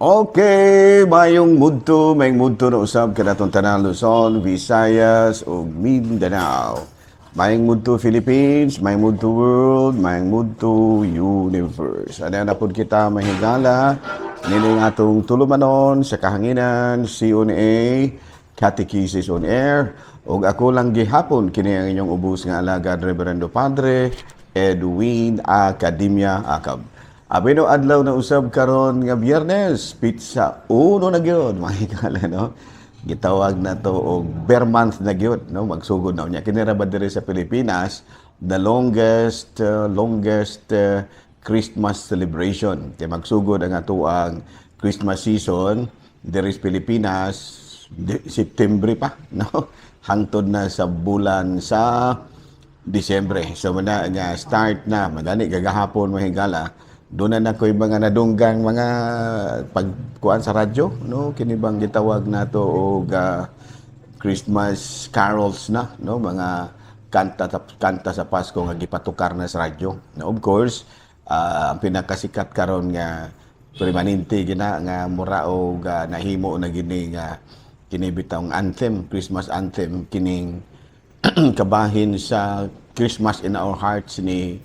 Okay, mayong mudto na usab kanatong tanan Luzon, Visayas ug Mindanao. Mayong mudto Philippines, mayong mudto world, mayong mudto universe. Ano na pud kita mahigala nining atong tulumanon sa kahanginan, CONA, Catechesis on Air. Ug ako lang gihapon kini ang inyong ubos nga alagad, Reverendo Padre Edwin Academia Acab. Abino adlaw na usab karon nga Biyernes, petsa 1 na gyud, mga higala, no? Gitawag na to og ber month na gyud, no? Magsugod na unya. Kini ra ba diri sa Pilipinas, the longest Christmas celebration. Kay magsugod ang atoang Christmas season diri sa Pilipinas September pa, no? Hangtod na sa bulan sa Disyembre. So mana nga start na magani gagahapon, mga higala. Doon na nakoy mga nadunggang mga pagkuan sa radyo, no? Kini bang gitawag nato og Christmas carols na, no? Mga kanta kanta sa Pasko nga gipatukar na sa radyo. No, of course, ang pinakasikat karon nga permanente gina nga mura og nahimo na gini nga kini bitawng anthem, Christmas anthem, kining kabahin sa Christmas in Our Hearts ni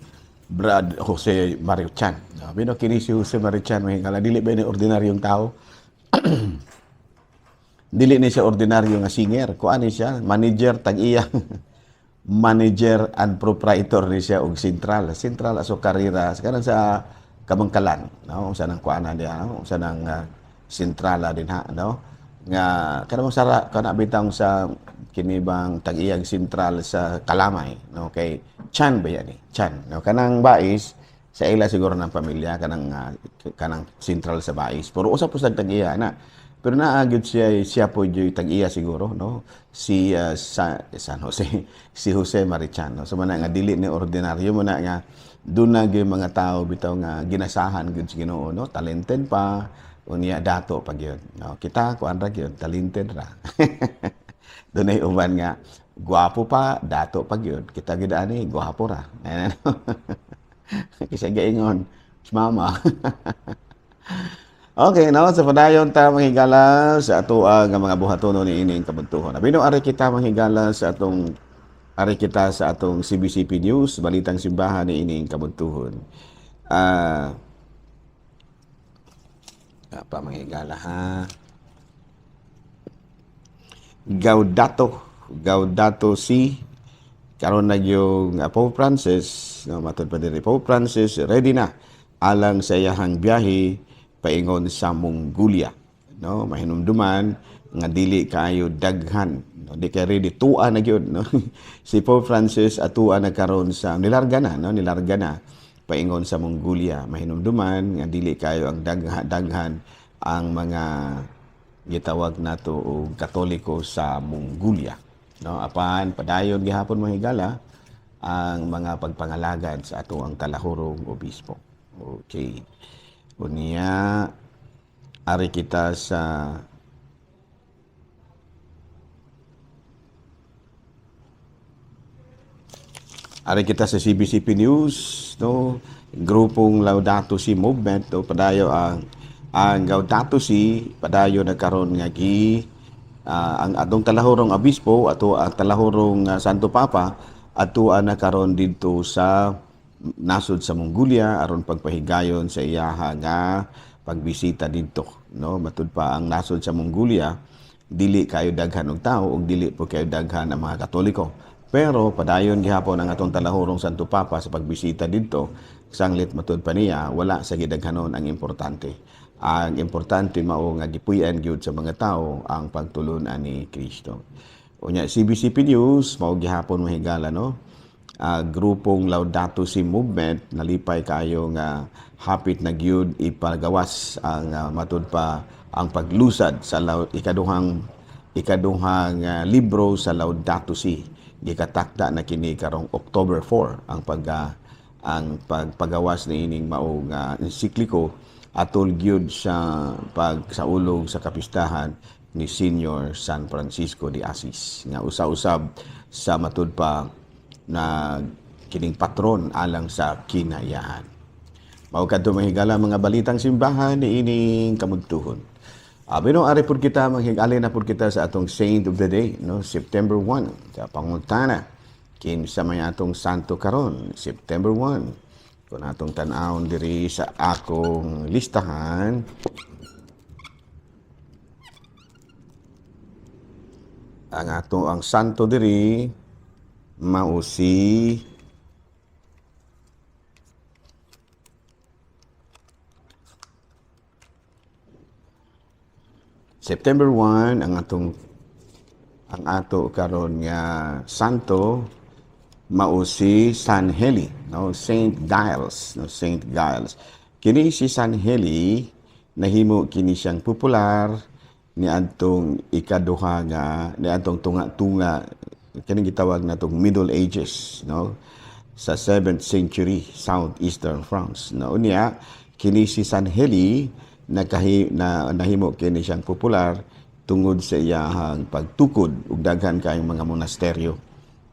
Brad Jose Mario Chan. No, bino kini si Jose Mario Chan, mga higala, dili ba ni ordinaryong tao? Dili ni siya ordinaryo nga singer. Kuan ni siya, manager tag-iya. Manager and proprietor ni siya og Sentral. Sentral Azucarera sa kanang sa Kabankalan, no? Unsa nang kuanan diha, no? Unsa nang sentrala din ha, no? Nga kanang sara kana bitang sa kini bang tag-iyang sentral sa Kalamay, no? Kay Chan ba yan eh? Chan, no? Kanang Bais sa ila siguro ng pamilya kanang kanang sentral sa Bais. Pero usa po sa tag-iya na. Pero naa gyud siya siya po gyud tag-iya siguro, no? Si San Jose, si Jose Mari Chan, no? So man nga dili ni ordinaryo mo na nga doon na gyud mga tao bitaw nga ginasahan gyud sa Ginoo, no? Talented pa unya, dato pa gyud, no? Kita kuan ra gyud, talented ra. Dunay uban nga gwapo pa, dato pa gyud. Kita gyud ani gwapo ra. Kisa gaingon si mama. Okay, no? Sa padayon ta, mga higala, sa ato nga mga buhatono ni ining kabuntuhon. Abino ari kita, mga higala, sa atong ari kita sa atong CBCP News, balitang simbahan ni ining kabuntuhon. Pa, mga higala, ha. Gaudato Si karon na yung Pope Francis, no, matud pa diri, Pope Francis ready na alang sa iyahang biyahe paingon sa Mongolia, no? Mahinumduman nga dili kaayo daghan, no? Di kay ready, tua na gyud, no? Si Pope Francis atua na karon sa nilarga na, no? Nilarga na paingon sa Mongolia. Mahinumduman nga dili kayo ang daghan ang mga gitawag nato og Katoliko sa Mongolia, no? Apan padayon gihapon, mga higala, ang mga pagpangalagad sa ato ang talahurong obispo. Okay, unya ari kita sa CBCP News, no? Grupong Laudato Si Movement, no? Padayo ang Laudato Si, padayo na karon nga gi ang atong talahurong obispo, ato ang talahurong Santo Papa, ato na karon didto sa nasod sa Mongolia aron pagpahigayon sa iyaha nga pagbisita didto, no? Matud pa ang nasod sa Mongolia dili kayo daghan og tao ug dili po kayo daghan ang mga Katoliko, pero padayon gihapon ang atong talahurong Santo Papa sa pagbisita didto. Sanglit matud pa niya, wala sa gidaghanon ang importante. Ang importante mao nga gipuy-an gyud sa mga tao ang pagtulun-an ni Kristo. Unya CBCP News mao gihapon, mga higala, no? Grupong Laudato Si Movement nalipay kayo nga hapit na gyud ipagawas ang matud pa ang paglusad sa ikaduhang libro sa Laudato Si. Gikatakda na kini karong October 4 ang pagpagawas ni ining mao nga ensikliko atol gyud sa pagsaulog sa kapistahan ni Senior San Francisco de Asis nga usa-usab sa matud pa na kining patron alang sa kinaiyahan. Mao kadto, mga higala, mga balitang simbahan niining kamudtuhon. Abi no, ari pud kita, manghigali na pud kita sa atong Saint of the Day, no, September 1. Sa pangutana, kinsa may atong santo karon, September 1? Kung atong tan-awon diri sa akong listahan, ang ato ang santo diri mao si September 1, ang ato karon nga santo mao si San Heli, no, Saint Giles, no, Saint Giles. Kini si San Heli, nahimo kini siyang popular niadtong ikaduha nga niadtong tunga-tunga, kini gitawag natong Middle Ages, no, sa 7th century, southeastern France, no. Unya kini si San Heli nakahi na nahimo kini siyang popular tungod sa iyahang pagtukod og daghan kayong mga monasteryo,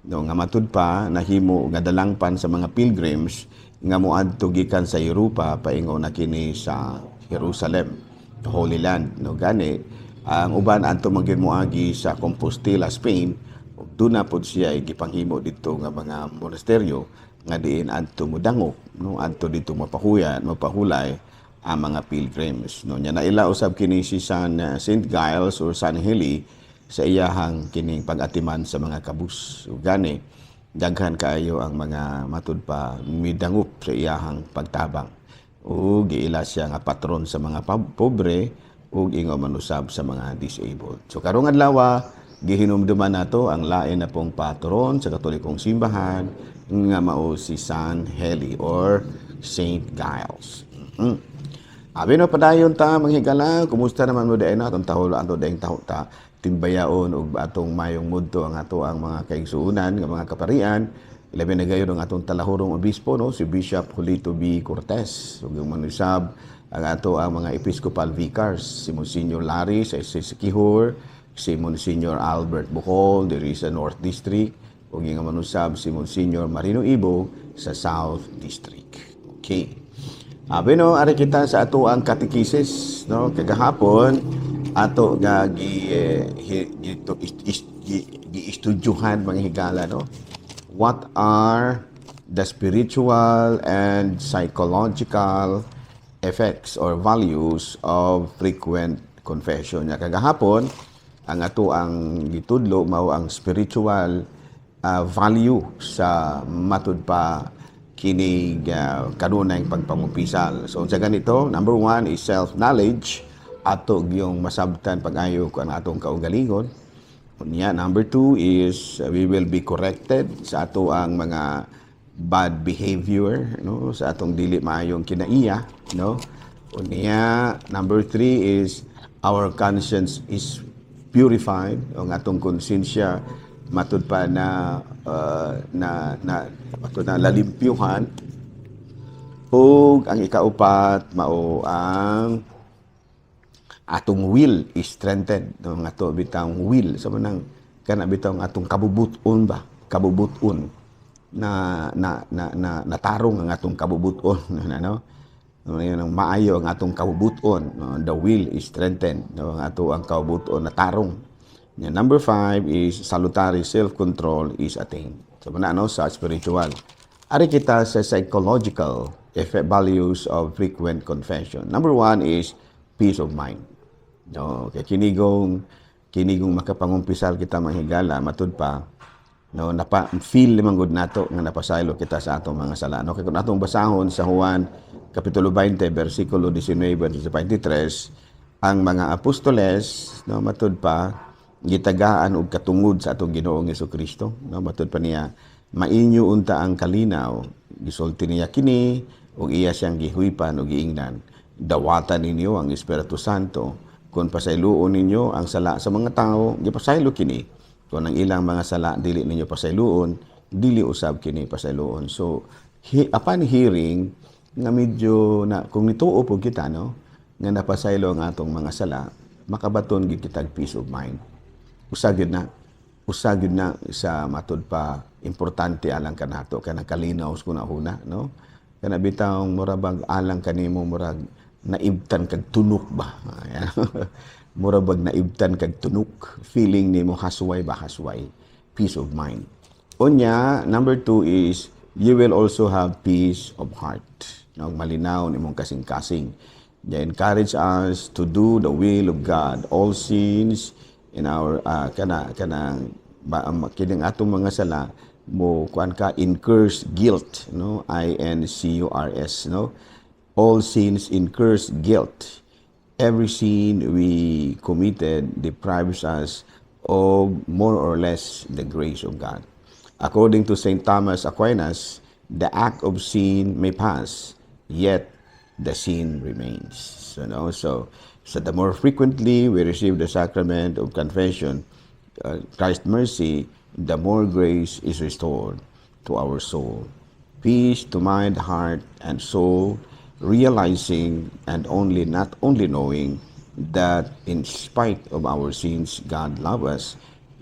no, nga matud pa nahimo nga dalangpan sa mga pilgrims nga moadto gikan sa Europa paingon na kini sa Jerusalem, the Holy Land, no. Gani ang uban adto man gyud moagi sa Compostela, Spain, ug duna pod siya gipanghimo didto nga mga monasteryo nga diin adto modangop, no, adto didto mapahuyan, mapahulay ang mga pilgrims, no. Nya naila usab kini si San Saint Giles or San Heli sa iyahang kining pag-atiman sa mga kabus. Ug gani daghan kaayo ang mga matud pa midangop sa iyahang pagtabang, ug giila siya nga patron sa mga pobre ug ingon man usab sa mga disabled. So karong adlaw, gihinumduman nato ang lain na pong patron sa Katolikong simbahan nga mao si San Heli or Saint Giles. Abi no, padayon ta, mga higala, kumusta naman mo diay na atong tahulo ato daing taho ta timbayaon ug atong mayong mudto ang ato ang mga kaigsuonan nga mga kaparian, labi na gayon ang atong talahurong obispo, no, si Bishop Julito B. Cortez, ug ang manusab ang ato ang mga episcopal vicars, si Monsignor Larry sa Siquijor, si Monsignor Albert Bocol diri sa North District, ug nga manusab si Monsignor Marino Ibo sa South District. Okay. Abi no, ari kita sa ato ang katekisis, no, kagahapon ato nga gi eh, hi- gi to- is, is, gi, giistudyuhan, mga higala, no. What are the spiritual and psychological effects or values of frequent confession? Nya kagahapon ang ato ang gitudlo mao ang spiritual value sa matud pa kinig kanunay pagpangumpisal. So unsa ganito? Number one is self-knowledge, ato gyung masabtan pag-ayo kung ang atong kaugalingon. Unya, number two is we will be corrected sa ato ang mga bad behavior, no, sa atong dili maayong kinaiya, no. Unya, number three is our conscience is purified, ang atong konsensya matud pa na na na matud na lalimpyuhan, ug ang ikaupat mao ang atong will is strengthened, no, ang ato bitang will sa manang kana bitang atong kabubuton ba, kabubuton na na na, na natarong ang atong kabubuton, ano, no, yun ang maayo ang atong kabubuton, no, the will is strengthened, no, ang ato ang kabubuton natarong. Yeah, number five is salutary self-control is attained. So, muna, no, sa spiritual. Ari kita sa psychological effect values of frequent confession. Number one is peace of mind. No, kay kinigong kinigong makapangumpisal kita, mga higala, matud pa, no, napa feel man gud nato nga napasaylo kita sa atong mga sala, no. Kay kung atong basahon sa Juan kapitulo 20 bersikulo 19 sa 23, ang mga apostoles, no, matud pa gitagaan og katungod sa atong Ginoong Kristo, no. Matud pa niya, "Mainyo unta ang kalinaw." Gisulti niya kini ug iya siyang gihuipan ug giingnan, "Dawatan ninyo ang Espiritu Santo. Kung pasayloon ninyo ang sala sa mga tao, gipasaylo kini. Kung ang ilang mga sala dili ninyo pasayloon, dili usab kini pasayloon." So upon hearing nga medyo na kung nituo po kita, no, nga napasaylo ang atong mga sala, makabaton gid kitag peace of mind. Usa gyud na sa matud pa importante alang kanato, kanang kalinaw sa una, no. Kana bitawng mura bag alang kanimo, murag naibtan kag tunok ba. Mura bag naibtan kag tunok. Feeling nimo hasway ba, hasway. Peace of mind. Unya, number two is you will also have peace of heart. No, malinaw nimong kasing-kasing. They encourage us to do the will of God. All sins in our kana kanang ba, kining atong mga sala mo kuan ka, incurs guilt, no? I N C U R S, no? All sins incurs guilt. Every sin we committed deprives us of more or less the grace of God. According to St. Thomas Aquinas, the act of sin may pass, yet the sin remains. So, no? So the more frequently we receive the sacrament of confession, Christ's mercy, the more grace is restored to our soul. Peace to mind, heart, and soul, realizing and only not only knowing that in spite of our sins, God loves us,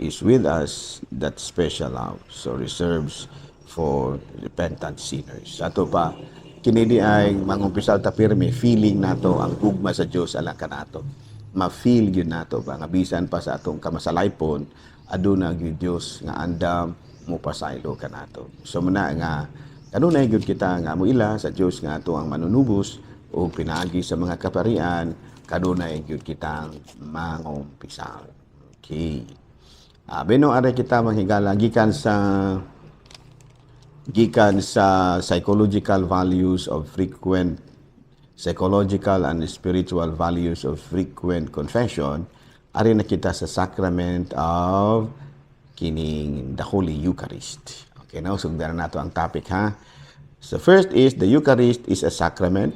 is with us, that special love. So reserves for repentant sinners. Sa ato pa, kini di ay mangumpisal ta pirmi, feeling nato ang gugma sa Dios alang kanato. Ma-feel gyud nato ba nga bisan pa sa atong kamasalaypon, aduna gyud Dios nga andam mo pasaylo kanato. So muna nga kanunay gyud kita nga moila sa Dios nga ato ang manunubos o pinaagi sa mga kaparian, kanunay gyud kitang mangumpisal. Okay. Beno ari kita, manghigala, gikan sa psychological values of frequent psychological and spiritual values of frequent confession, ari na kita sa sacrament of kining the Holy Eucharist. Okay, now sugdan na nato ang topic, ha. So first is the Eucharist is a sacrament.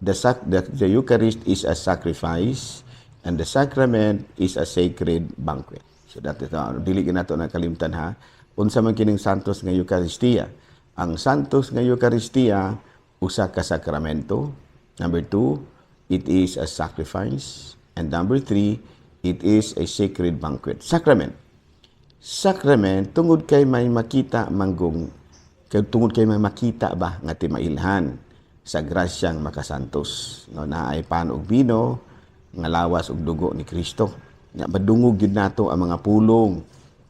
The Eucharist is a sacrifice and the sacrament is a sacred banquet. So that is dili gyud nato nakalimtan, ha. Unsa man kining Santos nga Eucharistia? Ang Santos nga Eucharistia usa ka sakramento. Number two, it is a sacrifice. And number three, it is a sacred banquet. Sacrament. Sacrament tungod kay may makita manggong kay tungod kay may makita ba nga timailhan sa grasyang makasantos. No, naay pan ug bino nga lawas ug dugo ni Kristo. Nga madungog gyud nato ang mga pulong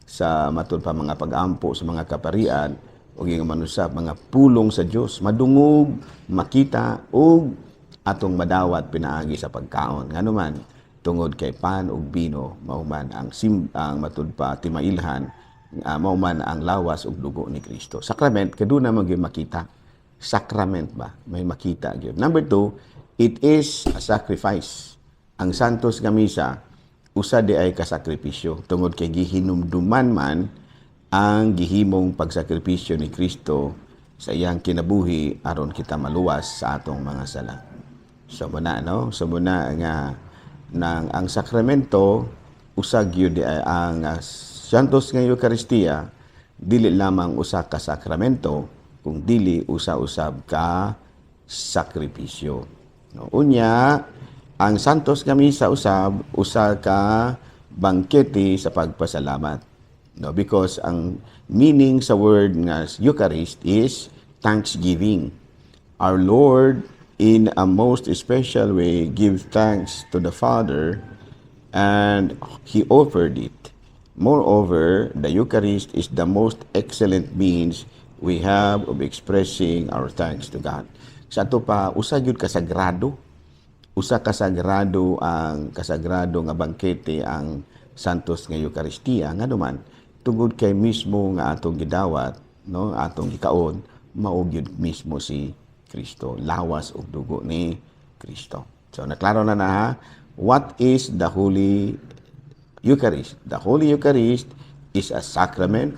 sa matud pa mga pag-ampo sa mga kaparian ug yung manusab mga pulong sa Dios, madungog, makita ug atong madawat pinaagi sa pagkaon. Ngano man? Tungod kay pan ug bino mao man ang matud pa timailhan, mao man ang lawas ug dugo ni Kristo. Sacrament kaduna man gyud makita. Sacrament ba, may makita gyud. Number two, it is a sacrifice. Ang Santos nga Misa usa di ay kasakripisyo tungod kay gihinumduman man ang gihimong pagsakripisyo ni Kristo sa iyang kinabuhi aron kita maluwas sa atong mga sala. So muna, no? So muna nga nang ang sakramento usa gyud di ay ang Santos nga Eucharistia dili lamang usa ka sakramento kung dili usa usab ka sakripisyo. No, unya ang Santos nga Misa usab usa ka bangkete sa pagpasalamat. No, because ang meaning sa word nga Eucharist is thanksgiving. Our Lord in a most special way give thanks to the Father and he offered it. Moreover, the Eucharist is the most excellent means we have of expressing our thanks to God. Sa ato pa, usa gyud ka sagrado. Usa ka sagrado ang kasagrado nga bangkete ang Santos nga Eucharistia. Ngano man? Tungod kay mismo nga atong gidawat, no, atong gikaon, mao gyud mismo si Kristo, lawas ug dugo ni Kristo. So naklaro na na, ha. What is the Holy Eucharist? The Holy Eucharist is a sacrament,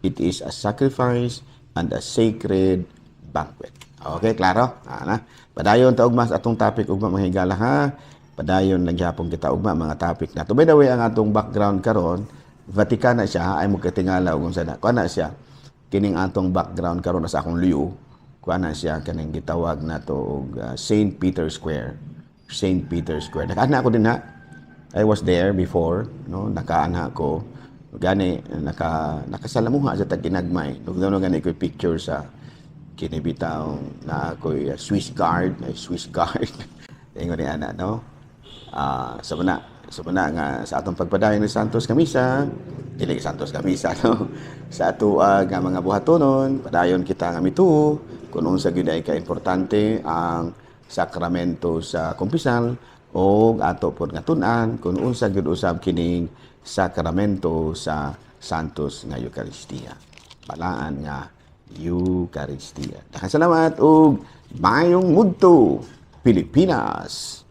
it is a sacrifice, and a sacred banquet. Okay, klaro? Ah, na. Padayon ta ugma sa atong topic ugma, mga higala, ha. Padayon lang gyapon kita ugma mga topic na. To by the way, ang atong background karon, Vatican na siya, ay mo katingala ug unsa na. Kuan na siya. Kining atong background karon sa akong luyo. Kuan na siya, kaning gitawag nato og St. Peter Square. St. Peter Square. Nakaana ako din ha. I was there before, no? Nakaana ko. Gani naka nakasalamuha sa tag ginagmay. Ug gani ko picture sa Kini bitaw na ako'y Swiss Guard, na Swiss Guard. Ingon ni ana, no? Sa muna nga sa atong pagpadayon ng Santos nga Misa, dili Santos nga Misa, no? Sa ato nga mga buhatonon, padayon kita nga mituo kung unsa gyud ay kaimportante ang sakramento sa kumpisal o ato pod nga tun-an kung unsa gyud usab kining sakramento sa Santos nga Eucharistia. Balaan nga Eucharistia. Daghang salamat ug maayong mudto, Pilipinas.